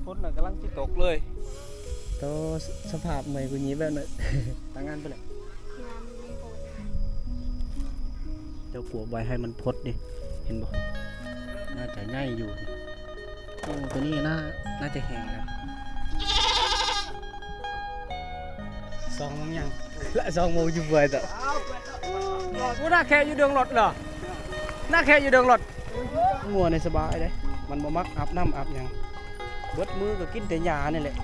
ຝົນນະກຳລັງຊິຕົກເລີຍ. ໂຕ ສະພາບເມື່ອຍກູຍິບແບບນັ້ນ ຕາງານໄປແລ້ວ. ເຈົ້າກວບໄວ້ໃຫ້ມັນພົດນີ້ ເຫັນບໍ່? ໜ້າຈະໃຫຍ່ຢູ່. ໂອ້ ໂຕນີ້ໜ້າ ໜ້າຈະແຫ້ງແລ້ວ. ສອງໂມງຍັງ ລະສອງໂມງຢູ່ເປື່ອຍເນາະ. ໂອ້ ໜ້າແຄຢູ່ເດີງລົດເນາະ ໜ້າແຄຢູ່ເດີງລົດ. ງົວນີ້ສະບາຍເດ້ ມັນບໍ່ມັກອາບນ້ຳອາບຫຍັງ ເບິດມື້ກໍກິນແຕ່ຫຍ້ານີ້ແຫຼະ.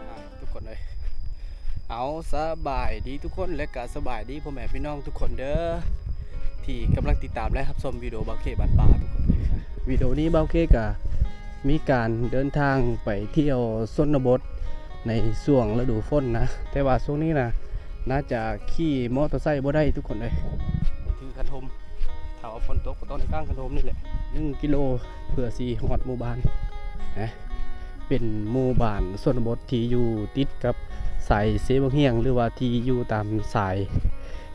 ອ່າ ທຸກຄົນເອີຍ ເອົາ ສະບາຍດີທຸກຄົນ ແລະກະສະບາຍດີພໍ່ແມ່ພີ່ນ້ອງທຸກຄົນເດີ ທີ່ກຳລັງຕິດຕາມ ແລະ ຮັບຊົມວິດີໂອບ່າວເຄບ້ານປ່າທຸກຄົນເອີຍ. ວິດີໂອນີ້ບ່າວເຄກະມີການເດີນທາງໄປທ່ຽວຊົນນະບົດໃນຊ່ວງລະດູຝົນນະ ແຕ່ວ່າຊ່ວງນີ້ນະ ໜ້າຈະຂີ່ມໍເຕີໄຊບໍ່ໄດ້ທຸກຄົນເອີຍ ຖືຄັນຮົ່ມ. ຖ້າວ່າຝົນຕົກກໍຕ້ອງໄດ້ກາງຄັນຮົ່ມນີ້ແຫຼະ ໜຶ່ງກິໂລ ເພື່ອຊິຮອດໝູ່ບ້ານນະ. ເປັນໝູ່ບ້ານຊົນນະບົດທີ່ຢູ່ຕິດກັບສາຍເຊບັ້ງຮຽງ ຫຼືວ່າທີ່ຢູ່ຕາມສາຍ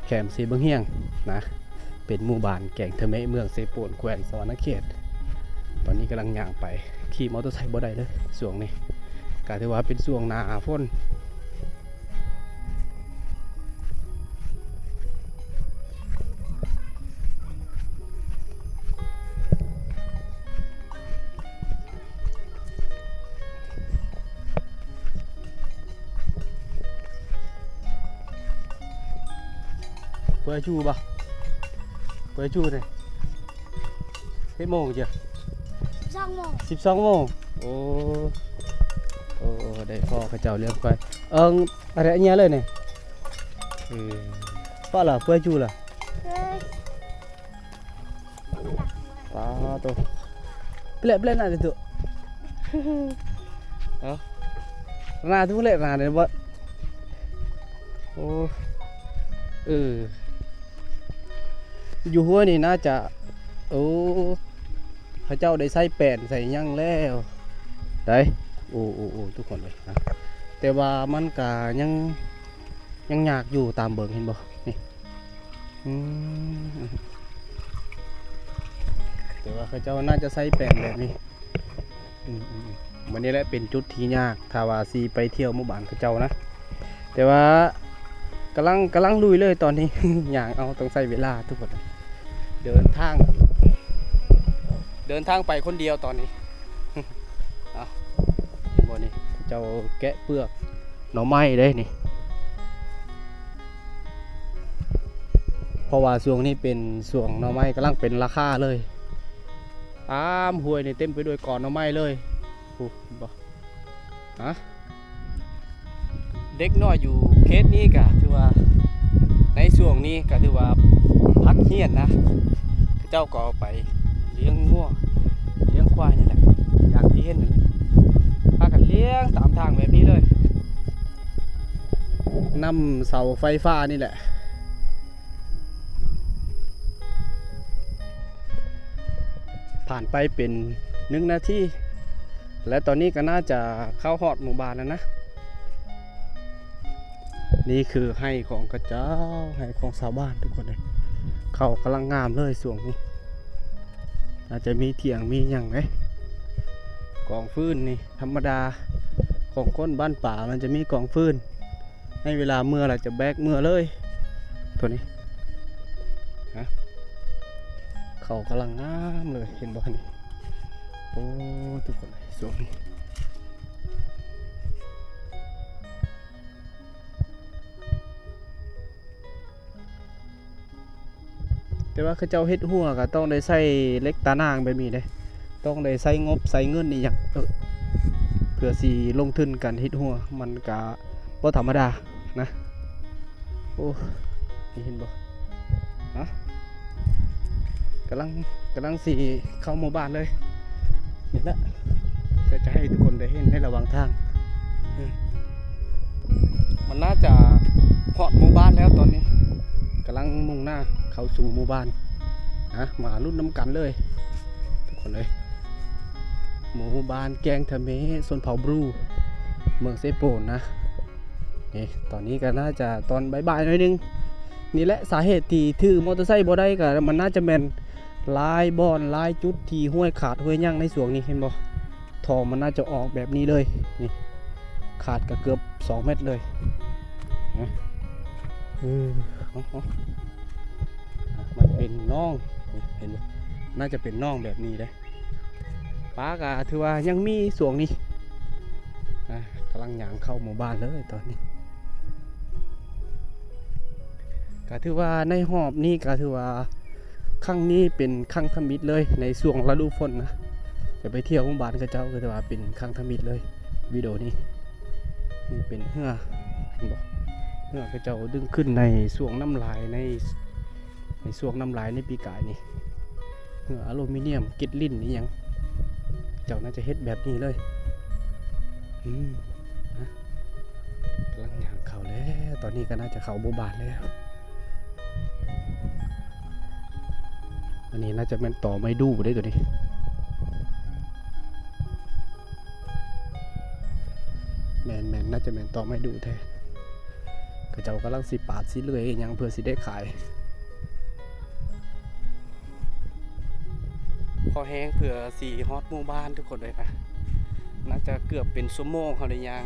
ແຄມເຊບັ້ງຮຽງນະ. ເປັນໝູ່ບ້ານແກງທະເມະ ເມືອງເຊໂປນ ແຂວງສະຫວັນນະເຂດ. ຕອນນີ້ກຳລັງຍ່າງໄປ ຂີ່ມໍເຕີໄຊບໍ່ໄດ້ເລີຍຊ່ວງນີ້ ກະຖືວ່າເປັນຊ່ວງໜ້າຝົນ. ເປີດຢູ່ບໍ່? ເປີດຢູ່ເດ້. ເຈັດໂມງເຈົ້າ? ສິບສອງໂມງ. ສິບສອງໂມງ. ໂອ້ ໂອ້ ໄດ້ພໍ້ເຂົາເຈົ້າລ້ຽງຄວາຍ. ເອີ ອາໄລເຍເລີຍນີ້. ເອີ ປ້າລະ ເປີດຢູ່ລະ. ປາໂຕ ເປະເປະນະເຕໂຕ. ເອົາ ນາທຸເລນາເດບໍ່. ໂອ້ ເອີ ຢູ່ຫົວນີ້ໜ້າຈະ ໂອ້ ເຂົາເຈົ້າໄດ້ໃສ່ແປ້ນໃສ່ຫຍັງແລ້ວໄດ໋. ໂອ້ ໂອ້ ໂອ້ ທຸກຄົນເອີຍນະ ແຕ່ວ່າມັນກະຍັງ ຍັງຍາກຢູ່ ຕາມເບິ່ງເຫັນບໍ່ນີ້. ອືມ ແຕ່ວ່າເຂົາເຈົ້າໜ້າຈະໃສ່ແປ້ນແບບນີ້. ອືມໆໆ ມັນນີ້ແຫຼະເປັນຈຸດທີ່ຍາກ ຖ້າວ່າຊິໄປທ່ຽວໝູ່ບ້ານເຂົາເຈົ້ານະ. ແຕ່ວ່າກຳລັງ ກຳລັງລຸຍເລີຍຕອນນີ້ ຍ່າງເອົາ ຕ້ອງໃຊ້ເວລາທຸກຄົນ ເດີນທາງ ເດີນທາງໄປຄົນດຽວຕອນນີ້. ເອົາ ເຫັນບໍ່ນີ້ ເຂົາເຈົ້າແກະເປືອກ ໜໍ່ໄມ້ເດ້ນີ້ ເພາະວ່າຊ່ວງນີ້ເປັນຊ່ວງໜໍ່ໄມ້ກຳລັງເປັນລາຄາເລີຍ. ຕາມຫ້ວຍນີ້ເຕັມໄປດ້ວຍກອໜໍ່ໄມ້ເລີຍ ພຸ້ນ ເຫັນບໍ່? ຮະ ເດັກນ້ອຍຢູ່ເຂດນີ້ກະຖືວ່າ ໃນຊ່ວງນີ້ກະຖືວ່າພັກຮຽນນະ ເຂົາເຈົ້າກໍໄປລ້ຽງງົວລ້ຽງຄວາຍນີ້ແຫຼະ ຢ່າງທີ່ເຫັນນັ້ນແຫຼະ ພາກັນລ້ຽງຕາມທາງແບບນີ້ເລີຍ. ນຳເສົາໄຟຟ້ານີ້ແຫຼະ ຜ່ານໄປເປັນໜຶ່ງນາທີ ແລະ ຕອນນີ້ກໍໜ້າຈະເຂົ້າຮອດໝູ່ບ້ານແລ້ວນະ. ນີ້ຄືໄຮ່ຂອງເຂົາເຈົ້າ ໄຮ່ຂອງຊາວບ້ານທຸກຄົນເອີຍ ເຂົ້າກຳລັງງາມເລີຍຊ່ວງນີ້. ອາດຈະມີຖຽງມີຫຍັງເດ້ ກອງຟືນນີ້ ທຳມະດາຂອງຄົນບ້ານປ່າ ມັນຈະມີກອງຟືນ ໃນເວລາເມືອລະຈະແບກເມືອເລີຍ ໂຕນີ້ ຮະ ເຂົ້າກຳລັງງາມເລີຍ ເຫັນບໍ່ນີ້? ໂອ້ ທຸກຄົນ ຊ່ວງນີ້ ແຕ່ວ່າເຂົາເຈົ້າເຮັດຮົ້ວກໍຕ້ອງໄດ້ໃຊ້ເຫຼັກຕາໜ່າງແບບນີ້ເດ້ ຕ້ອງໄດ້ໃຊ້ງົບໃຊ້ເງິນອີ່ຫຍັງ ເອີ ເພື່ອຊິລົງທຶນການເຮັດຮົ້ວ ມັນກະບໍ່ທຳມະດານະ. ໂອ້ ນີ້ເຫັນບໍ່ ຮະ ກຳລັງ ກຳລັງຊິເຂົ້າໝູ່ບ້ານເລີຍ. ນີ້ແຫຼະ ຈະ ຈະໃຫ້ທຸກຄົນໄດ້ເຫັນໃນລະຫວ່າງທາງ ອືມ ມັນໜ້າຈະຮອດໝູ່ບ້ານແລ້ວຕອນນີ້ ກຳລັງມຸ່ງໜ້າເຂົ້າສູ່ໝູ່ບ້ານ. ອະ ມາລຸ້ນນຳກັນເລີຍ ໄປ ພຸ້ນເລີຍ ໝູ່ບ້ານແກ້ງທະເມ ຊົນເຜົ່າບຣູ ເມືອງເຊໂປນນະ. ນີ້ ຕອນນີ້ກໍໜ້າຈະຕອນບ່າຍໆໜ້ອຍໜຶ່ງ. ນີ້ແຫຼະສາເຫດທີ່ຖືມໍເຕີໄຊບໍ່ໄດ້ ກໍມັນໜ້າຈະແມ່ນຫຼາຍບ່ອນຫຼາຍຈຸດທີ່ຫ້ວຍຂາດຫ້ວຍຫຍັງໃນຊ່ວງນີ້ ເຫັນບໍ່? ທໍ່ມັນໜ້າຈະອອກແບບນີ້ເລີຍ. ນີ້ ຂາດກໍເກືອບສອງແມັດເລີຍນະ. ເອີ ເອົາໆ ມັນເປັນໜອງ ນີ້ ເຫັນບໍ່? ໜ້າຈະເປັນໜອງແບບນີ້ເດ້. ປາກໍຖືວ່າຍັງມີຊ່ວງນີ້ ອ່າ ກຳລັງຍ່າງເຂົ້າໝູ່ບ້ານເລີຍຕອນນີ້. ກໍຖືວ່າໃນຮອບນີ້ກໍຖືວ່າຄັ້ງນີ້ເປັນຄັ້ງທຳອິດເລີຍ ໃນຊ່ວງລະດູຝົນນະ ຈະໄປທ່ຽວໝູ່ບ້ານເຂົາເຈົ້າ ກໍຖືວ່າເປັນຄັ້ງທຳອິດເລີຍ ວິດີໂອນີ້. ນີ້ເປັນເຮືອ ເຫັນບໍ່? ເຮືອເຂົາເຈົ້າດຶງຂຶ້ນໃນຊ່ວງນ້ຳຫຼາຍ ໃນ ໃນຊ່ວງນ້ຳຫຼາຍໃນປີກາຍນີ້ ເຮືອອາລູມີນຽມ ເກັດລິ້ນອີ່ຫຍັງ ເຈົ້າໜ້າຈະເຮັດແບບນີ້ເລີຍ. ອືມ ນະ ກຳລັງຍ່າງເຂົ້າແລ້ວ ຕອນນີ້ກໍໜ້າຈະເຂົ້າໝູ່ບ້ານແລ້ວ. ອັນນີ້ໜ້າຈະແມ່ນຕໍໄມ້ດູ່ເດ້ ຕົວນີ້ ແມ່ນໆ ໜ້າຈະແມ່ນຕໍໄມ້ດູ່ແທ້. ເຂົາເຈົ້າກຳລັງຊິປາດຊິເລື່ອຍອີ່ຫຍັງເພື່ອຊິໄດ້ຂາຍ. ພໍແຮງເພື່ອຊິຮອດໝູ່ບ້ານທຸກຄົນເອີຍນະ ໜ້າຈະເກືອບເປັນຊົ່ວໂມງ ເຮົາໄດ້ຍ່າງ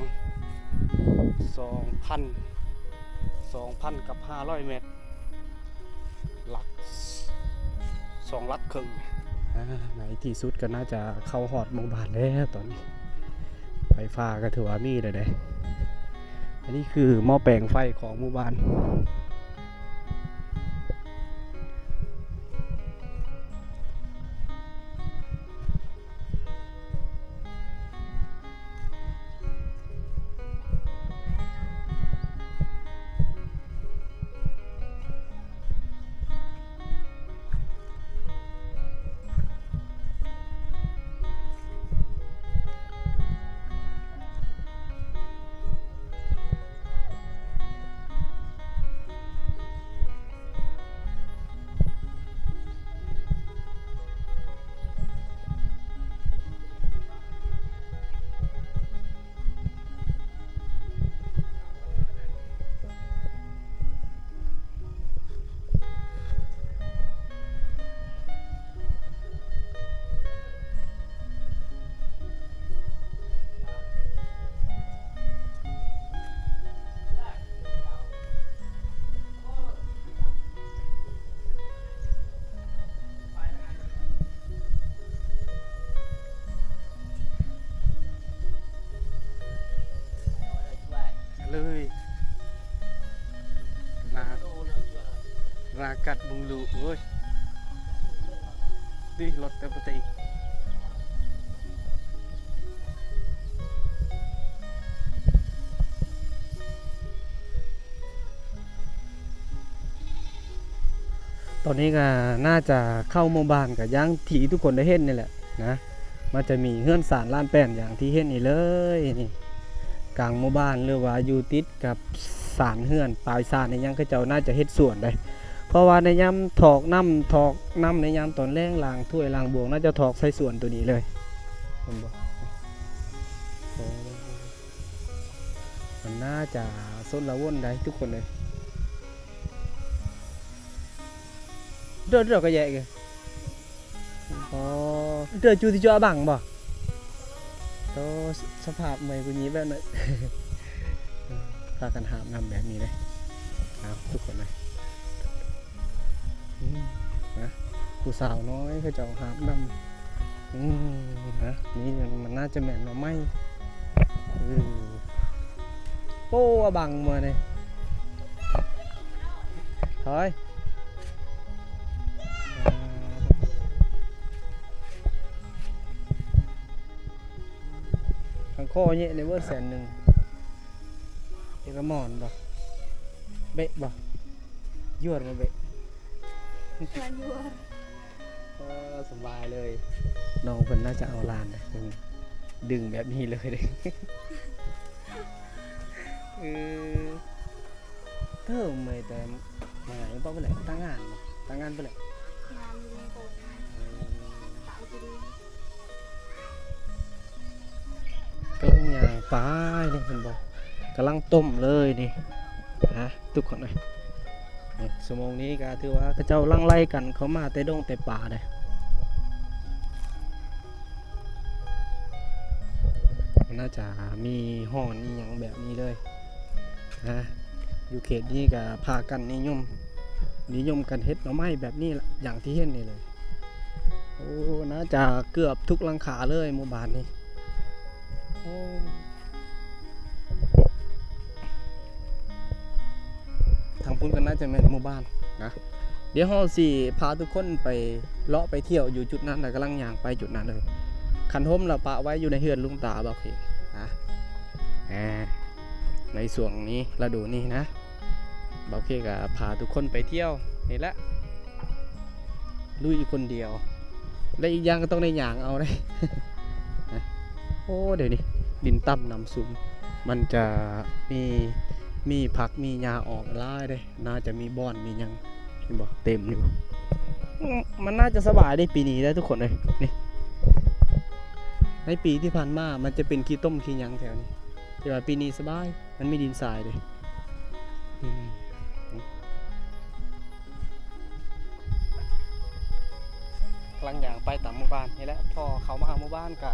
ສອງພັນ ສອງພັນກັບຫ້າຮ້ອຍແມັດ ຫຼັກ ສອງຫຼັກເຄິ່ງ. ອາ ໃນທີ່ສຸດກໍໜ້າຈະເຂົ້າຮອດໝູ່ບ້ານແລ້ວຕອນນີ້ ໄຟຟ້າກໍຖືວ່າມີແລ້ວເດ້. ອັນນີ້ຄືໝໍ້ແປງໄຟຂອງໝູ່ບ້ານ. ເລີຍ ລາ ລາກັດບຸງລຸ ໂອ້ຍ ນີ້ລົດເຕັມປະຕິ. ຕອນນີ້ກໍໜ້າຈະເຂົ້າໝູ່ບ້ານ ກໍຢ່າງທີ່ທຸກຄົນໄດ້ເຫັນນີ້ແຫຼະນະ ມັນຈະມີເຮືອນຊານລ້ານແປ້ນຢ່າງທີ່ເຫັນນີ້ເລີຍ ນີ້ ກາງໝູ່ບ້ານ ຫຼືວ່າຢູ່ຕິດກັບຊານເຮືອນ ປາຍຊານອີ່ຫຍັງ ເຂົາເຈົ້າໜ້າຈະເຮັດສວນໄດ໋ ເພາະວ່າໃນຍາມຖອກນ້ຳ ຖອກນ້ຳໃນຍາມຕອນແລ້ງ ລ້າງຖ້ວຍລ້າງບວງ ໜ້າຈະຖອກໃສ່ສວນໂຕນີ້ເລີຍ ເຫັນບໍ່? ໂອ້ ມັນໜ້າຈະຊົນລະວົນໄດ໋ທຸກຄົນເອີຍ. ເດີ ເດີກະແຍະເກ ອໍ ເດີຈູຕິຈໍອະບັງບໍ? ໂຕ ສະພາບເມື່ອຍກູຍິແບບນັ້ນ ພາກັນຫາບນ້ຳແບບນີ້ເດ້ ເອົາ ທຸກຄົນເອີຍ. ອືມ ນະ ຜູ້ສາວນ້ອຍເຂົາເຈົ້າຫາບນ້ຳ ອືມ ນະ ນີ້ມັນໜ້າຈະແມ່ນໜໍ່ໄມ້ ເອີ ໂອ້ ອະບັງມື້ນີ້ ຖອຍ ທາງຄໍແຍະໃນເບີດແສນໜຶ່ງ ເອກະມອນບໍ? ເບະບໍ? ຢວດມາເບະ ມາຢວດ ເອີ ສະບາຍເລີຍ. ນ້ອງເພິ່ນໜ້າຈະເອົາຫຼານເດ້ ເພິ່ນດຶງແບບນີ້ເລີຍເດ້ ເອີ ເຕີມເລີຍ ແຕ່ມາຫາຢູ່ບໍ່ເພິ່ນແຫຼະ ຕາງງານບໍ່ ຕາງງານເພິ່ນແຫຼະ ງານຢູ່ໃນໂກງ ເອີ ຕາງທີ່ດີ. ປານີ້ ເຫັນບໍ່? ກຳລັງຕົ້ມເລີຍນີ້ນະທຸກຄົນເອີຍ. ນີ້ ຊົ່ວໂມງນີ້ກໍຖືວ່າເຂົາເຈົ້າຫຼັ່ງໄຫຼກັນເຂົ້າມາແຕ່ດົງແຕ່ປ່າເດ້. ມັນໜ້າຈະມີຮ້ອນອີ່ຫຍັງແບບນີ້ເລີຍນະ. ຢູ່ເຂດນີ້ກໍພາກັນນິຍົມ ນິຍົມກັນເຮັດໜໍ່ໄມ້ແບບນີ້ລະ ຢ່າງທີ່ເຫັນນີ້ເລີຍ. ໂອ້ ໜ້າຈະເກືອບທຸກຫຼັງຄາເລີຍໝູ່ບ້ານນີ້. ໂອ້ ທາງພຸ້ນກໍໜ້າຈະແມ່ນໝູ່ບ້ານນະ. ດຽວເຮົາຊິພາທຸກຄົນໄປເລາະໄປທ່ຽວຢູ່ຈຸດນັ້ນ ແລ້ວກຳລັງຍ່າງໄປຈຸດນັ້ນເລີຍ. ຄັນຮົ່ມລະປະໄວ້ຢູ່ໃນເຮືອນລຸງຕາບ່າວເຄນະ. ໃນຊ່ວງນີ້ ລະດູນີ້ນະ ບ່າວເຄກໍພາທຸກຄົນໄປທ່ຽວນີ້ແຫຼະ ລຸຍຄົນດຽວ ແລະ ອີກຢ່າງກໍຕ້ອງໄດ້ຍ່າງເອົາເດ້. ໂອ້ ດຽວນີ້ດິນຕ່ຳນ້ຳຊຸ່ມ ມັນຈະມີ ມີຜັກມີຫຍ້າອອກຫຼາຍເດ້. ໜ້າຈະມີບ່ອນມີຫຍັງ ເຫັນບໍ່? ເຕັມຢູ່. ມັນໜ້າຈະສະບາຍເດ້ປີນີ້ເດ້ທຸກຄົນເອີຍ. ນີ້ ໃນປີທີ່ຜ່ານມາມັນຈະເປັນຂີ້ຕົມຂີ້ຫຍັງແຖວນີ້ ແຕ່ວ່າປີນີ້ສະບາຍ ມັນມີດິນຊາຍເດ້. ອືມ ກຳລັງຍ່າງໄປຕາມໝູ່ບ້ານນີ້ແຫຼະ. ພໍເຂົ້າມາໝູ່ບ້ານກະ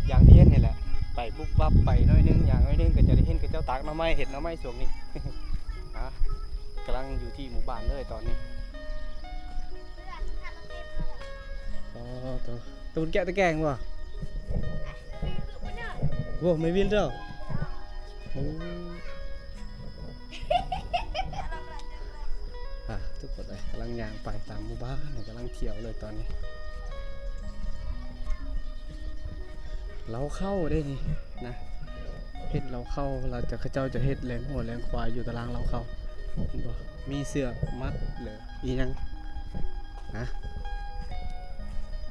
ຢ່າງທີ່ເຫັນນີ້ແຫຼະ ໄປບຸບບັບໄປໜ້ອຍໜຶ່ງ ຍ່າງໜ້ອຍໜຶ່ງ ກໍຈະໄດ້ເຫັນເຂົາເຈົ້າຕາກໜໍ່ໄມ້ ເຮັດໜໍ່ໄມ້ຊ່ວງນີ້. ອາ ກຳລັງຢູ່ທີ່ໝູ່ບ້ານເລີຍຕອນນີ້. ອໍ ໂຕ ໂຕແກະຕະແກງບໍ່? ໂອ້ ໄມ່ວິນເຈົ້າ. ໂອ້ ອ່າ ທຸກຄົນເອີຍ ກຳລັງຍ່າງໄປຕາມໝູ່ບ້ານ ກຳລັງທ່ຽວເລີຍຕອນນີ້. ເລົ້າເຂົ້າເດ້ນີ້ນະ ເຮັດເລົ້າເຂົ້າ ແລ້ວຈະ ເຂົາເຈົ້າຈະເຮັດແລ້ງງົວແລ້ງຄວາຍຢູ່ຕາລາງເລົ້າເຂົ້າ ເຫັນບໍ່? ມີເຊືອກມັດ ຫຼື ອີ່ຫຍັງນະ.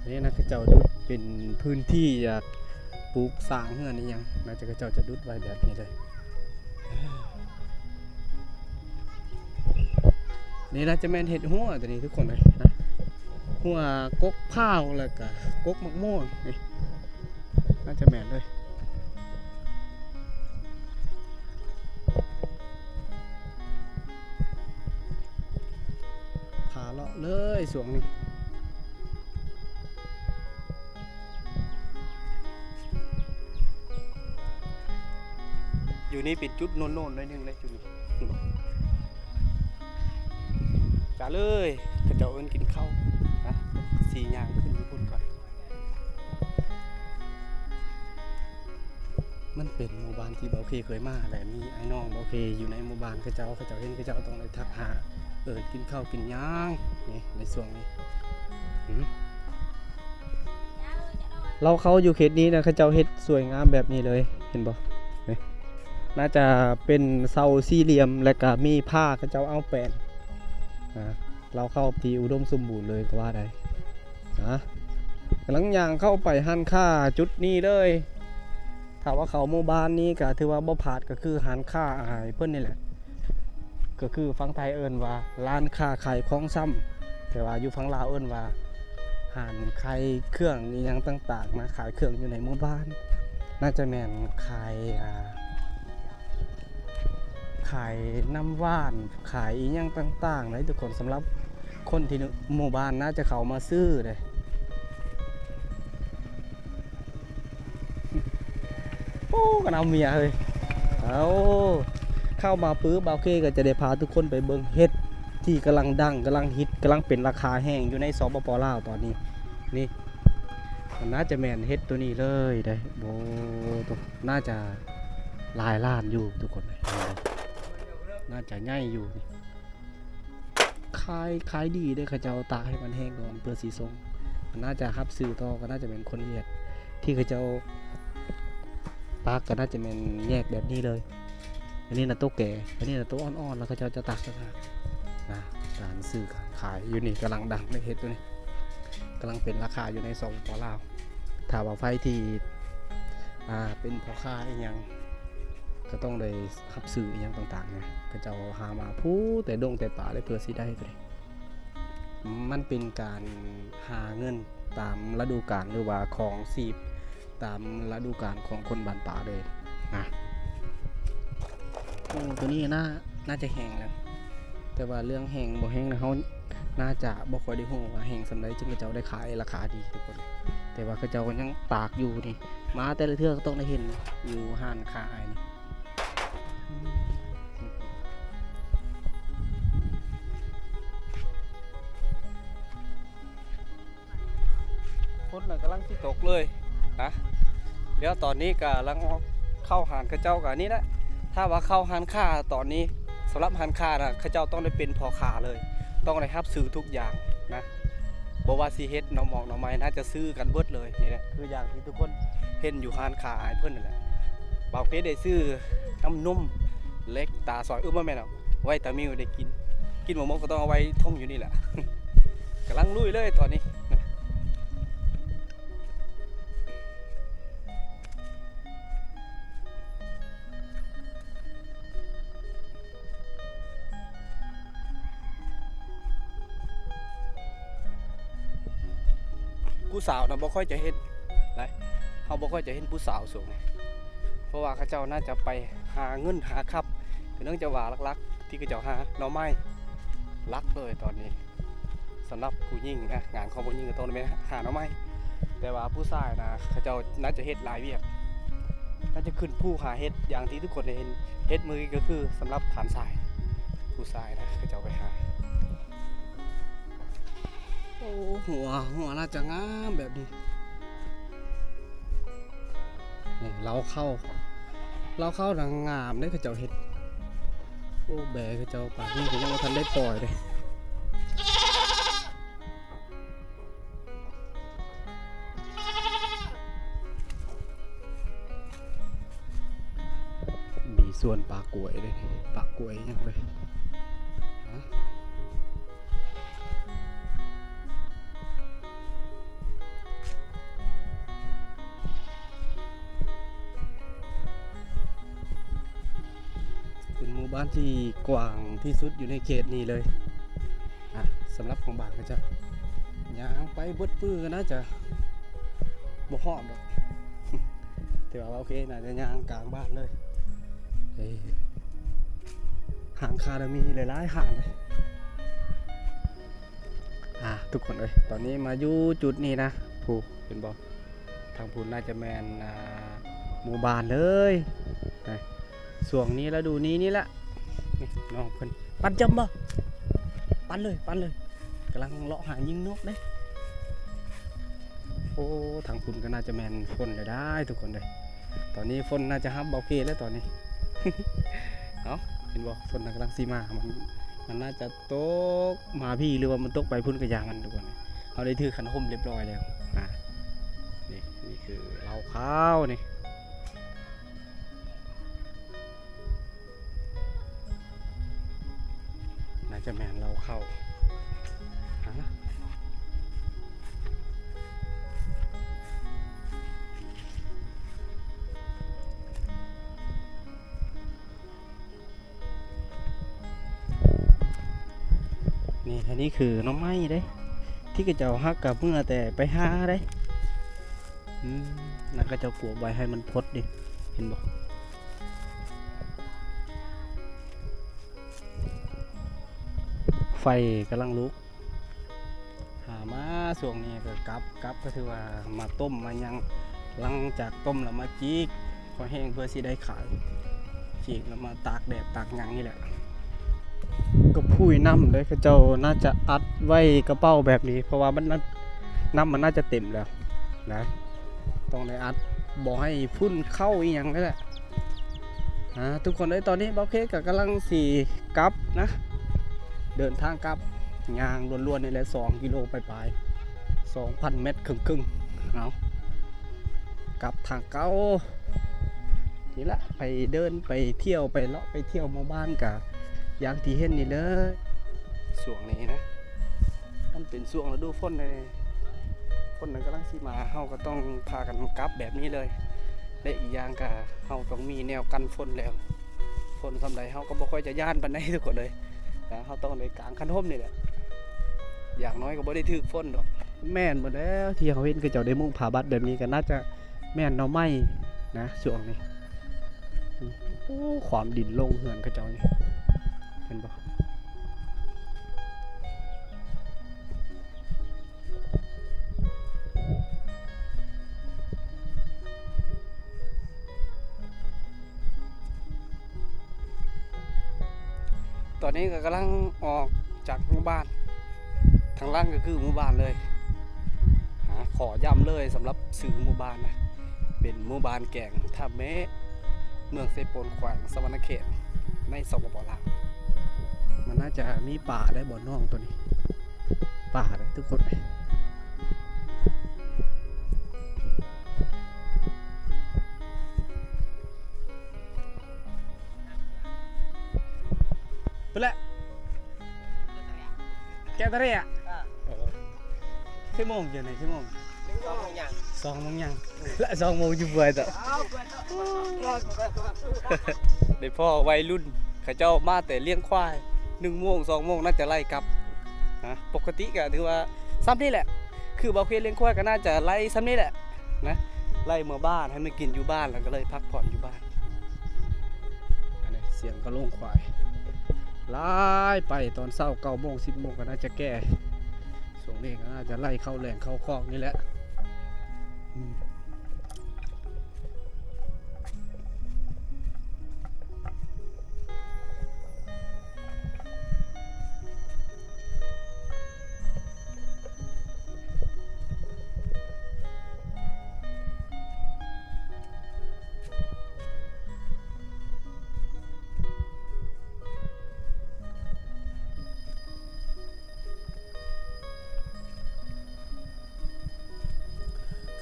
ອັນນີ້ນະ ເຂົາເຈົ້າດຸດເປັນພື້ນທີ່ຢາກປູກສ້າງເຮືອນອີ່ຫຍັງ ໜ້າຈະ ເຂົາເຈົ້າຈະດຸດໄວ້ແບບນີ້ເລີຍ. ນີ້ໜ້າຈະແມ່ນເຮັດຮົ້ວຕົວນີ້ທຸກຄົນເອີຍນະ ຮົ້ວກົກພ້າວ ແລ້ວກະກົກໝາກມ່ວງນີ້ ໜ້າຈະແມ່ນເລີຍ. ພາເລາະເລີຍຊ່ວງນີ້. ຢູ່ນີ້ເປັນຈຸດໂນນໆ ໜ້ອຍໜຶ່ງເດ້ ຈຸດນີ້ ຈະເລີຍ ເຂົາເຈົ້າເອີ້ນກິນເຂົ້ານະ ຊິຍ່າງຂຶ້ນຢູ່ພຸ້ນກ່ອນ. ມັນເປັນໝູ່ບ້ານທີ່ບ່າວເຄເຄີຍມາ ແລະ ມີອ້າຍນ້ອງບ່າວເຄຢູ່ໃນໝູ່ບ້ານເຂົາເຈົ້າ ເຂົາເຈົ້າເຫັນ ເຂົາເຈົ້າຕ້ອງໄດ້ທັກຫາ ເອີ້ນກິນເຂົ້າກິນຫຍັງນີ້ ໃນຊ່ວງນີ້. ຫື ເລົ້າເຂົ້າຢູ່ເຂດນີ້ນະ ເຂົາເຈົ້າເຮັດສວຍງາມແບບນີ້ເລີຍ ເຫັນບໍ່? ນີ້ ໜ້າຈະເປັນເສົາສີ່ຫຼ່ຽມ ແລະກະມີຜ້າ ເຂົາເຈົ້າເອົາແປນ ອ່າ ເລົ້າເຂົ້າທີ່ອຸດົມສົມບູນເລີຍກໍວ່າໄດ້. ນະ ກຳລັງຍ່າງເຂົ້າໄປຮ້ານຄ້າຈຸດນີ້ເລີຍ. ຖ້າວ່າເຂົ້າໝູ່ບ້ານນີ້ກໍຖືວ່າບໍ່ພາດ ກໍຄືຮ້ານຄ້າອ້າຍເພິ່ນນີ້ແຫຼະ ກໍຄືຝັ່ງໄທເອີ້ນວ່າຮ້ານຄ້າຂາຍຂອງຊຳ ແຕ່ວ່າຢູ່ຝັ່ງລາວເອີ້ນວ່າຮ້ານຂາຍເຄື່ອງອີ່ຫຍັງຕ່າງໆນະ ຂາຍເຄື່ອງຢູ່ໃນໝູ່ບ້ານ ໜ້າຈະແມ່ນຂາຍ ອ່າ ຂາຍນ້ຳຫວານ ຂາຍອີ່ຫຍັງຕ່າງໆເດ້ທຸກຄົນ. ສຳລັບຄົນທີ່ໝູ່ບ້ານໜ້າຈະເຂົ້າມາຊື້ເດ້. ໂອ້ ກັນເອົາເມຍເຮີ້ຍ. ເອົາ ເຂົ້າມາປຶບ ບ່າວເຄກໍຈະໄດ້ພາທຸກຄົນໄປເບິ່ງເຫັດທີ່ກຳລັງດັງ ກຳລັງຮິດ ກຳລັງເປັນລາຄາແຮງຢູ່ໃນ ສປປ ລາວ ຕອນນີ້. ນີ້ ມັນໜ້າຈະແມ່ນເຫັດໂຕນີ້ເລີຍເດ້. ໂອ້ ໂຕ ໜ້າຈະຫຼາຍລ້ານຢູ່ທຸກຄົນເອີຍ ໜ້າຈະໃຫຍ່ຢູ່ນີ້. ຂາຍ ຂາຍດີເດ້ ເຂົາເຈົ້າຕາກໃຫ້ມັນແຫ້ງກ່ອນເພື່ອຊິສົ່ງ. ໜ້າຈະຮັບຊື້ຕໍ່ ກໍໜ້າຈະແມ່ນຄົນຫວຽດ ທີ່ເຂົາເຈົ້າຕາກ ກໍໜ້າຈະແມ່ນແຍກແບບນີ້ເລີຍ. ອັນນີ້ນະໂຕແກ່ ອັນນີ້ນະໂຕອ່ອນໆ ແລ້ວເຂົາເຈົ້າຈະຕາກຕ່າງຫາກນະ. ການຊື້ການຂາຍຢູ່ນີ້ກຳລັງດັງເລີຍ ເຫັດໂຕນີ້ ກຳລັງເປັນລາຄາຢູ່ໃນ ສປປ ລາວ. ຖ້າວ່າໃຜທີ່ ອ່າ ເປັນພໍ່ຄ້າອີ່ຫຍັງ ກໍຕ້ອງໄດ້ຮັບຊື້ອີ່ຫຍັງຕ່າງໆນະ ເຂົາເຈົ້າຫາມາພູແຕ່ດົງແຕ່ປ່າເລີຍ ເພື່ອຊິໄດ້ໂຕນີ້. ມັນເປັນການຫາເງິນຕາມລະດູການ ຫຼືວ່າຄອງຊີບຕາມລະດູການຂອງຄົນບ້ານປ່າເລີຍ. ນະ. ໂອ້ ໂຕນີ້ໜ້າ ໜ້າຈະແຫ້ງແລ້ວ ແຕ່ວ່າເລື່ອງແຫ້ງບໍ່ແຫ້ງນະ ເຮົາໜ້າຈະບໍ່ຄ່ອຍໄດ້ຮູ້ວ່າແຫ້ງສ່ຳໃດ ຈຶ່ງເຂົາເຈົ້າໄດ້ຂາຍລາຄາດີທຸກຄົນ. ແຕ່ວ່າເຂົາເຈົ້າກໍຍັງຕາກຢູ່ນີ້ ມາແຕ່ລະເທື່ອກໍຕ້ອງໄດ້ເຫັນຢູ່ຮ້ານຄ້າອ້າຍນີ້. ຝົນນະກຳລັງຊິຕົກເລີຍນະ. ດຽວຕອນນີ້ກຳລັງເຂົ້າຮ້ານເຂົາເຈົ້າ ກະນີ້ແຫຼະ. ຖ້າວ່າເຂົ້າຮ້ານຄ້າຕອນນີ້ ສຳລັບຮ້ານຄ້ານະ ເຂົາເຈົ້າຕ້ອງໄດ້ເປັນພໍ່ຄ້າເລີຍ ຕ້ອງໄດ້ຮັບຊື້ທຸກຢ່າງນະ. ບໍ່ວ່າຊິເຮັດໜໍ່ໝອກໜໍ່ໄມ້ ໜ້າຈະຊື້ກັນເບິດເລີຍ. ນີ້ແຫຼະ ຄືຢ່າງທີ່ທຸກຄົນເຫັນຢູ່ຮ້ານຄ້າອ້າຍເພິ່ນນັ້ນແຫຼະ. ບ່າວເຄໄດ້ຊື້ນ້ຳນົມ ເລັກຕາຊອຍ ເອີ ບໍ່ແມ່ນດອກ ໄວຕາມິວໄດ້ກິນ. ກິນໝົດໆກໍຕ້ອງເອົາໄວ້ຖົງຢູ່ນີ້ແຫຼະ. ກຳລັງລຸຍເລີຍຕອນນີ້. ຜູ້ສາວນະບໍ່ຄ່ອຍຈະເຫັນໃດ ເຮົາບໍ່ຄ່ອຍຈະເຫັນຜູ້ສາວຊ່ວງນີ້ ເພາະວ່າເຂົາເຈົ້າໜ້າຈະໄປຫາເງິນຫາຄຳ. ກໍເນື່ອງຈາກວ່າຫຼັກໆ ທີ່ເຂົາເຈົ້າຫາໜໍ່ໄມ້ຫຼັກເລີຍຕອນນີ້. ສຳລັບຜູ້ຍິງນະ ງານຂອງຜູ້ຍິງກໍຕ້ອງໄດ້ໄປຫາໜໍ່ໄມ້ ແຕ່ວ່າຜູ້ຊາຍນະ ເຂົາເຈົ້າໜ້າຈະເຮັດຫຼາຍວຽກ ໜ້າຈະຂຶ້ນພູຫາເຫັດ ຢ່າງທີ່ທຸກຄົນໄດ້ເຫັນ ເຫັດມື້ກີ້ກໍຄືສຳລັບທ່ານຊາຍ. ຜູ້ຊາຍນະ ເຂົາເຈົ້າໄປຫາ. ໂອ້ ຫົວ ຫົວໜ້າຈະງາມແບບນີ້. ນີ້ ເລົ້າເຂົ້າ ເລົ້າເຂົ້ານະງາມເດ້ ເຂົາເຈົ້າເຮັດ. ໂອ້ ແບເຂົາເຈົ້າປານນີ້ກໍຍັງບໍ່ທັນໄດ້ປ່ອຍເດ້. ມີສວນປາກກວຍເດ້ ປາກກວຍຫຍັງເລີຍ. ເປັນໝູ່ບ້ານທີ່ກວ້າງທີ່ສຸດຢູ່ໃນເຂດນີ້ເລີຍ ອ່າ ສຳລັບຂອງບ້ານເຂົາເຈົ້າ. ຍ່າງໄປເບິດມື້ກໍໜ້າຈະບໍ່ຮອດດອກ ແຕ່ວ່າໂອເຄ ໜ້າຈະຍ່າງກາງບ້ານເລີຍ. ເອີ ຮ້ານຄ້າລະມີຫຼາຍໆຮ້ານເລີຍ. ອ່າ ທຸກຄົນເອີຍ ຕອນນີ້ມາຢູ່ຈຸດນີ້ນະ ຜູ້ ເຫັນບໍ່ ທາງພຸ້ນໜ້າຈະແມ່ນ ອ່າ ໝູ່ບ້ານເລີຍນະ. ຊ່ວງນີ້ລະດູນີ້ນີ້ແຫຼະ ນີ້ນ້ອງເພິ່ນ ປັ່ນຈົມບໍ່? ປັ່ນເລີຍ ປັ່ນເລີຍ. ກຳລັງເລາະຫາຍິງນົກເດ້. ໂອ້ ທາງພຸ້ນກໍໜ້າຈະແມ່ນຝົນແລ້ວໄດ໋ທຸກຄົນເດ້. ຕອນນີ້ຝົນໜ້າຈະຮັບເບົາເຄແລ້ວຕອນນີ້. ເອົ້າ ເຫັນບໍ່ ຝົນນະກຳລັງຊິມາ ມັນ ມັນໜ້າຈະຕົກມາພີ້ ຫຼືວ່າມັນຕົກໄປພຸ້ນກໍຢ່າມັນທຸກຄົນ. ເຮົາໄດ້ຖືຄັນຮົ່ມຮຽບຮ້ອຍແລ້ວ. ອ່າ ນີ້ ນີ້ຄືເລົ້າເຂົ້ານີ້. ໜ້າຈະແມ່ນເລົ້າເຂົ້າ. ນີ້ ອັນນີ້ຄືໜໍ່ໄມ້ເດ້ ທີ່ເຂົາເຈົ້າຫາກະເມືອແຕ່ໄປຫາເດ້. ອືມ ນັ້ນເຂົາເຈົ້າກວບໄວ້ໃຫ້ມັນພົດເດ້ ເຫັນບໍ່? ໄຟກຳລັງລຸກ. ຫາມາຊ່ວງນີ້ກໍກັບ ກັບກໍຖືວ່າມາຕົ້ມມາຫຍັງ ຫຼັງຈາກຕົ້ມແລ້ວມາຈີກພໍແຫ້ງ ເພື່ອຊິໄດ້ຂາຍ ຈີກແລ້ວມາຕາກແດດຕາກຫຍັງນີ້ແຫຼະ. ກໍຜຸຍນ້ຳເດ້ ເຂົາເຈົ້າໜ້າຈະອັດໄວ້ກະເປົາແບບນີ້ ເພາະວ່າມັນ ນ້ຳມັນໜ້າຈະເຕັມແລ້ວນະ ຕ້ອງໄດ້ອັດບໍ່ໃຫ້ຝຸ່ນເຂົ້າອີ່ຫຍັງນີ້ແຫຼະ. ອ່າ ທຸກຄົນເອີຍ ຕອນນີ້ເບົາເຄກໍກຳລັງຊິກັບນະ ເດີນທາງກັບ ຍ່າງລ້ວນໆນີ້ແຫຼະ ສອງກິໂລປາຍໆ ສອງພັນແມັດເຄິ່ງໆ. ເອົາ ກັບທາງເກົ່ານີ້ລະ ໄປເດີນໄປທ່ຽວ ໄປເລາະໄປທ່ຽວໝູ່ບ້ານກະຢ່າງທີ່ເຫັນນີ້ເລີຍ. ຊ່ວງນີ້ນະ ມັນເປັນຊ່ວງລະດູຝົນເດ້ ຝົນນັ້ນກຳລັງຊິມາ ເຮົາກໍຕ້ອງພາກັນກັບແບບນີ້ເລີຍ ແລະ ອີກຢ່າງກະເຮົາຕ້ອງມີແນວກັນຝົນແລ້ວ. ຝົນສ່ຳໃດເຮົາກໍບໍ່ຄ່ອຍຈະຢ້ານປານໃດທຸກຄົນເອີຍ ແຕ່ເຮົາຕ້ອງໄດ້ກາງຄັນຮົ່ມນີ້ແຫຼະ ຢ່າງໜ້ອຍກໍບໍ່ໄດ້ຖືກຝົນດອກ. ແມ່ນໝົດແລ້ວ ທີ່ເຮົາເຫັນເຂົາເຈົ້າໄດ້ມຸງຜ້າບັດແບບນີ້ ກໍໜ້າຈະແມ່ນໜໍ່ໄມ້ນະ ຊ່ວງນີ້. ໂອ້ ຂວາມດິນລົງເຮືອນເຂົາເຈົ້ານີ້ ເຫັນບໍ່? ຕອນນີ້ກໍກຳລັງອອກຈາກໝູ່ບ້ານ, ທາງຫຼັງກໍຄືໝູ່ບ້ານເລີຍ. ຫາ ຂໍຢ້ຳເລີຍ ສຳລັບຊື່ໝູ່ບ້ານນະ ເປັນໝູ່ບ້ານແກງທ່າແມ້ ເມືອງເຊໂປນ ແຂວງສະຫວັນນະເຂດ ໃນ ສປປ ລາວ. ມັນໜ້າຈະມີປາໄດ໋ ບ່ອນໜອງໂຕນີ້ ປາເດ້ທຸກຄົນ. ພຸ້ນແຫຼະ ແກງທະເລອະ. ເອີ ຈັກໂມງຢູ່ນີ້ ຈັກໂມງ? ສອງໂມງຫຍັງ ສອງໂມງຫຍັງ ແລະ ສອງໂມງຢູ່ເປື່ອຍເຕາະ. ໄດ້ພໍ້ໄວລຸ້ນ ເຂົາເຈົ້າມາແຕ່ລ້ຽງຄວາຍ ໜຶ່ງໂມງ ສອງໂມງ ໜ້າຈະໄລ່ກັບນະ. ປົກກະຕິກໍຖືວ່າຊ່ຳນີ້ແຫຼະ ຄືບ່າວເຄລ້ຽງຄວາຍກໍໜ້າຈະໄລ່ຊ່ຳນີ້ແຫຼະນະ, ໄລ່ເມືອບ້ານໃຫ້ມັນກິນຢູ່ບ້ານ ແລ້ວກໍເລີຍພັກຜ່ອນຢູ່ບ້ານ. ອັນນີ້ສຽງກະໂຫຼງຄວາຍ ຫຼາຍໄປຕອນເຊົ້າ ເກົ້າໂມງ ສິບໂມງ ກໍໜ້າຈະແກ່. ຊ່ວງນີ້ກໍໜ້າຈະໄລ່ເຂົ້າແລ້ງເຂົ້າຄອກນີ້ແຫຼະ. ອືມ.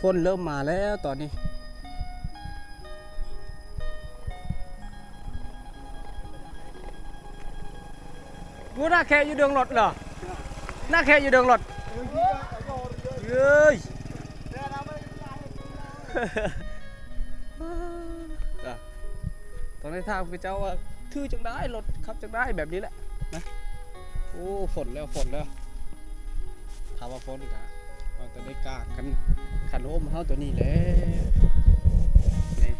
ຝົນເລີ່ມມາແລ້ວຕອນນີ້. ບໍ່ໜ້າແຄຢູ່ເດີງລົດເນາະ ໜ້າແຄຢູ່ເດີງລົດ. ເອີຍ ຕ້ອງໄດ້ຖາມເຂົາເຈົ້າວ່າຖືຈັ່ງໃດ ລົດຂັບຈັ່ງໃດ ແບບນີ້ແຫຼະນະ. ໂອ້ ຝົນແລ້ວ ຝົນແລ້ວ. ຖ້າວ່າຝົນກະເຮົາຕ້ອງໄດ້ກາງຄັນ ຄັນຮົ່ມເຮົາໂຕນີ້ແຫຼະ. ນີ້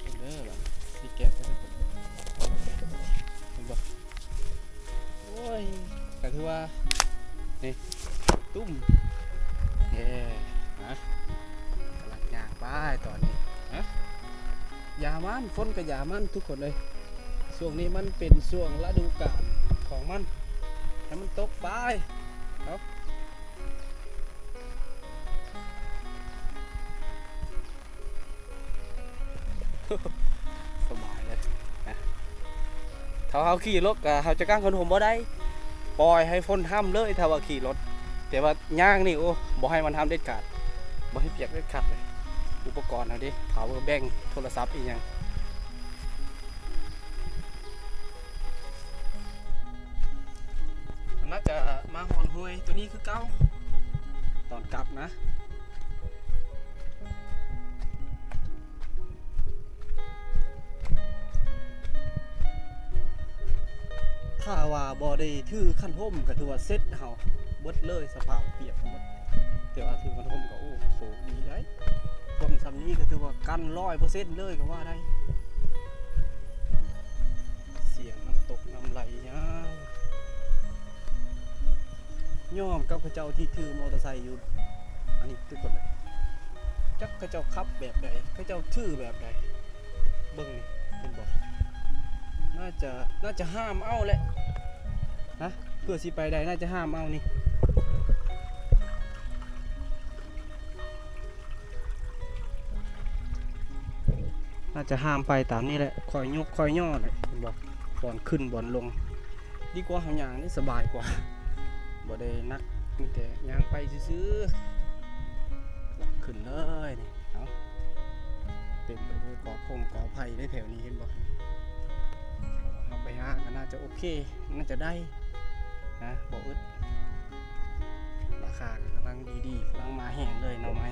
ເບິ່ງເດີ ບາດນີ້ ຊິແກະໃຫ້ເບິ່ງ ເຫັນບໍ່? ໂອ້ຍ ກະຖືວ່າ ນີ້ ຕຸ້ມ ເອີ ຮະ ກຳລັງຍ່າງໄປຕອນນີ້ ຮະ ຢ່າມັນ ຝົນກໍຢ່າມັນທຸກຄົນເອີຍ. ຊ່ວງນີ້ມັນເປັນຊ່ວງລະດູການຂອງມັນ ໃຫ້ມັນຕົກໄປເນາະ. ສະບາຍເລີຍນະ. ຖ້າເຮົາຂີ່ລົດກະເຮົາຈະກາງຄັນຮົ່ມບໍ່ໄດ້ ປ່ອຍໃຫ້ຝົນຫ້ຳເລີຍ ຖ້າວ່າຂີ່ລົດ. ແຕ່ວ່າຍ່າງນີ້ ໂອ້ ບໍ່ໃຫ້ມັນຫ້ຳເດັດຂາດ ບໍ່ໃຫ້ປຽກເດັດຂາດເລີຍ. ອຸປະກອນເຮົາເດ ພາວເວີແບັງ ໂທລະສັບອີ່ຫຍັງ. ໜ້າຈະມາຮອດຫ້ວຍໂຕນີ້ຄືເກົ່າ ຕອນກັບນະ. ຖ້າວ່າບໍ່ໄດ້ຖືຄັນຮົ່ມກໍຖືວ່າເສັດເຮົາເບິດເລີຍ ສະພາບປຽກໝົດ. ແຕ່ວ່າຖືຄັນຮົ່ມກໍ ໂອ້ ໂຊກດີໄດ໋. ຝົນຊ່ຳນີ້ກໍຖືວ່າກັນຮ້ອຍເປີເຊັນເລີຍກໍວ່າໄດ້. ສຽງນ້ຳຕົກນ້ຳໄຫຼຍາວ ຍອມກັບເຂົາເຈົ້າທີ່ຖືມໍເຕີໄຊຢູ່ ອັນນີ້ທຸກຄົນເອີຍ. ຈັກເຂົາເຈົ້າຂັບແບບໃດ ເຂົາເຈົ້າຖືແບບໃດ. ເບິ່ງນີ້ ເຫັນບໍ່? ໜ້າຈະ ໜ້າຈະຫ້າມເອົາແຫຼະນະ ເພື່ອຊິໄປໄດ້ ໜ້າຈະຫ້າມເອົານີ້. ໜ້າຈະຫ້າມໄປຕາມນີ້ແຫຼະ ຄ່ອຍຍົກຄ່ອຍຍໍ້ແຫຼະ ເຫັນບໍ່? ບ່ອນຂຶ້ນບ່ອນລົງ ດີກວ່າເຮົາຍ່າງນີ້ສະບາຍກວ່າ ບໍ່ໄດ້ໜັກ ມີແຕ່ຍ່າງໄປຊື່ໆ. ຂຶ້ນເລີຍນີ້ ເອົາ ເຕັມໄປດ້ວຍກອພົງກອໄຜ່ເດ້ແຖວນີ້ ເຫັນບໍ່? ເຮົາໄປຫາກໍໜ້າຈະໂອເຄ ໜ້າຈະໄດ້ນະ ບໍ່ອຶດ. ລາຄາກໍກຳລັງດີໆ ກຳລັງມາແຮງເລີຍໜໍ່ໄມ້.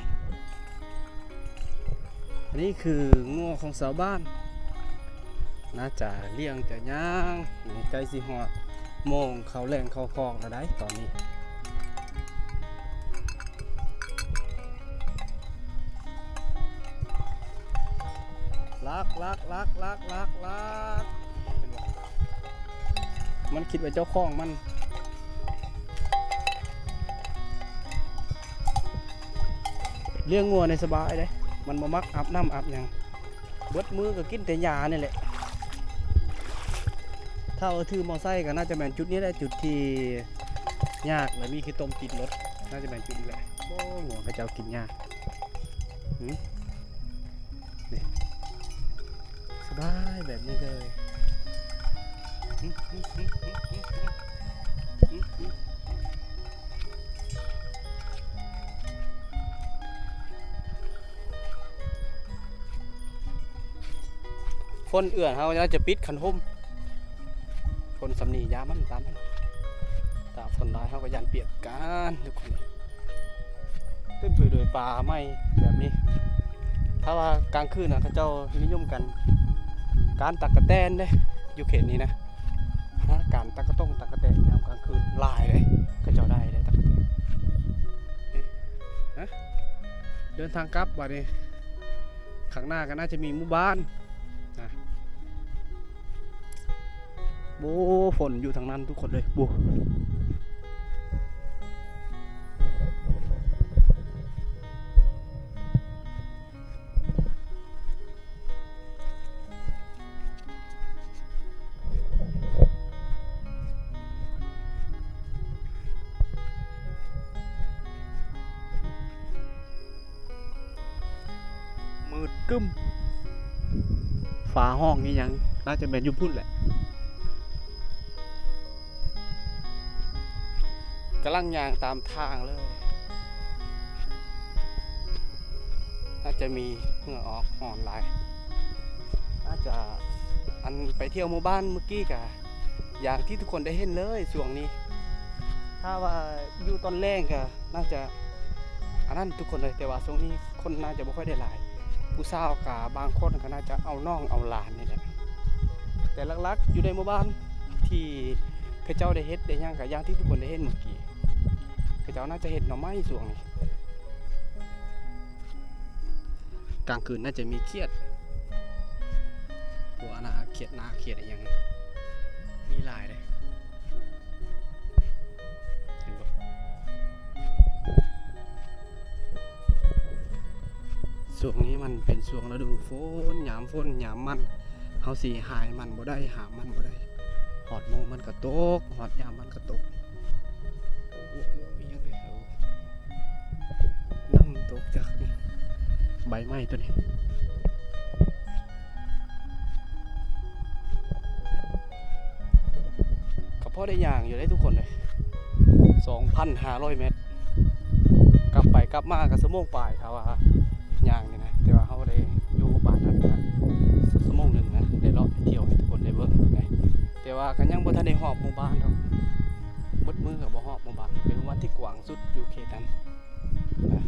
ອັນນີ້ຄືງົວຂອງຊາວບ້ານ ໜ້າຈະລ້ຽງຈະຍ່າງ ໃກ້ຊິຮອດໂມງເຂົ້າແລ້ງເຂົ້າຄອກແລ້ວໄດ໋ຕອນນີ້. ຫຼ ລັກ ລັກ ລັກ ລັກ ລັກ ລັກ ເຫັນບໍ່? ມັນຄິດວ່າເຈົ້າຂອງມັນ. ລ້ຽງງົວນີ້ສະບາຍເດ້ ມັນບໍ່ມັກອາບນ້ຳອາບຫຍັງ ເບິດມື້ກໍກິນແຕ່ຫຍ້ານີ້ແຫຼະ. ຖ້າວ່າຖືມໍໄຊກໍໜ້າຈະແມ່ນຈຸດນີ້ແຫຼະ ຈຸດທີ່ຍາກ ແລະມີຂີ້ຕົມຕິດລົດ ໜ້າຈະແມ່ນຈຸດນີ້ແຫຼະ. ໂອ້ ງົວເຂົາເຈົ້າກິນຫຍ້າ ຫື ນີ້ ສະບາຍແບບນີ້ເລີຍ. ຝົນເອື້ອນເຮົາໜ້າຈະປິດຄັນຮົ່ມ ຝົນສ່ຳນີ້ຢ່າມັນ ຕາມມັນ ຖ້າຝົນຫຼາຍເຮົາກໍຢ້ານປຽກກັນທຸກຄົນ. ເຕັມໄປດ້ວຍປ່າໄມ້ແບບນີ້. ຖ້າວ່າກາງຄືນນະ ເຂົາເຈົ້ານິຍົມກັນການຕັກກະແຕນເດ້ ຢູ່ເຂດນີ້ນະ. ຫາການຕັກກະຕົງຕັກກະແຕນຍາມກາງຄືນຫຼາຍເດ້ ເຂົາເຈົ້າໄດ້ເດ້ຕັກກະແຕນ. ເອີ ເດີນທາງກັບບາດນີ້ ຂ້າງໜ້າກໍໜ້າຈະມີໝູ່ບ້ານນະ. ໂອ້ ຝົນຢູ່ທາງນັ້ນທຸກຄົນເອີຍ ໂອ້. ມືດກຶ້ມ ຟ້າຮ້ອງອີ່ຫຍັງ ໜ້າຈະແມ່ນຢູ່ພຸ້ນແຫຼະ. ກຳລັງຍ່າງຕາມທາງເລີຍ ໜ້າຈະມີເຫື່ອອອກ ຮ້ອນຫຼາຍ. ໜ້າຈະ ອັນໄປທ່ຽວໝູ່ບ້ານມື້ກີ້ກະ ຢ່າງທີ່ທຸກຄົນໄດ້ເຫັນເລີຍຊ່ວງນີ້. ຖ້າວ່າຢູ່ຕອນແລງກະໜ້າຈະອັນນັ້ນທຸກຄົນເລີຍ ແຕ່ວ່າຊ່ວງນີ້ຄົນໜ້າຈະບໍ່ຄ່ອຍໄດ້ຫຼາຍ. ຜູ້ສາວກະບາງຄົນກະໜ້າຈະເອົານ້ອງເອົາຫຼານນີ້ແຫຼະ. ແຕ່ຫຼັກໆຢູ່ໃນໝູ່ບ້ານທີ່ເຂົາເຈົ້າໄດ້ເຮັດໄດ້ຫຍັງກະຢ່າງທີ່ທຸກຄົນໄດ້ເຫັນມື້ກີ້ ເຂົາເຈົ້າໜ້າຈະເຮັດໜໍ່ໄມ້ຊ່ວງນີ້. ກາງຄືນໜ້າຈະມີຂຽດ ພວກອານາຂຽດນາຂຽດອີ່ຫຍັງ ມີຫຼາຍເດ້ ເຫັນບໍ່? ຊ່ວງນີ້ມັນເປັນຊ່ວງລະດູຝົນ ຍາມຝົນຍາມມັນ ເຮົາຊິຫາຍມັນບໍ່ໄດ້ ຫາມັນບໍ່ໄດ້ ຮອດໂມງມັນກໍຕົກ ຮອດຍາມມັນກໍຕົກ. ໂອ້ ອີ່ຫຍັງນີ້ ໂອ້ ນ້ຳຕົກຈາກນີ້ ໃບໄມ້ຕົວນີ້ ກໍພໍໄດ້ຍ່າງຢູ່ເດ້ທຸກຄົນເອີຍ ສອງພັນຫ້າຮ້ອຍແມັດ ກັບໄປກັບມາກໍຊົ່ວໂມງປາຍ ຖ້າວ່າຍ່າງນີ້ນະ. ແຕ່ວ່າເຮົາໄດ້ຢູ່ບ້ານນັ້ນກໍຊົ່ວໂມງໜຶ່ງນະ ໄດ້ເລາະໄດ້ທ່ຽວໃຫ້ທຸກຄົນໄດ້ເບິ່ງນະ. ແຕ່ວ່າກໍຍັງບໍ່ທັນໄດ້ຮອບໝູ່ບ້ານດອກ ໝົດມື້ກໍບໍ່ຮອບໝູ່ບ້ານ ເປັນໝູ່ບ້ານທີ່ກວ້າງສຸດຢູ່ເຂດນັ້ນນະ.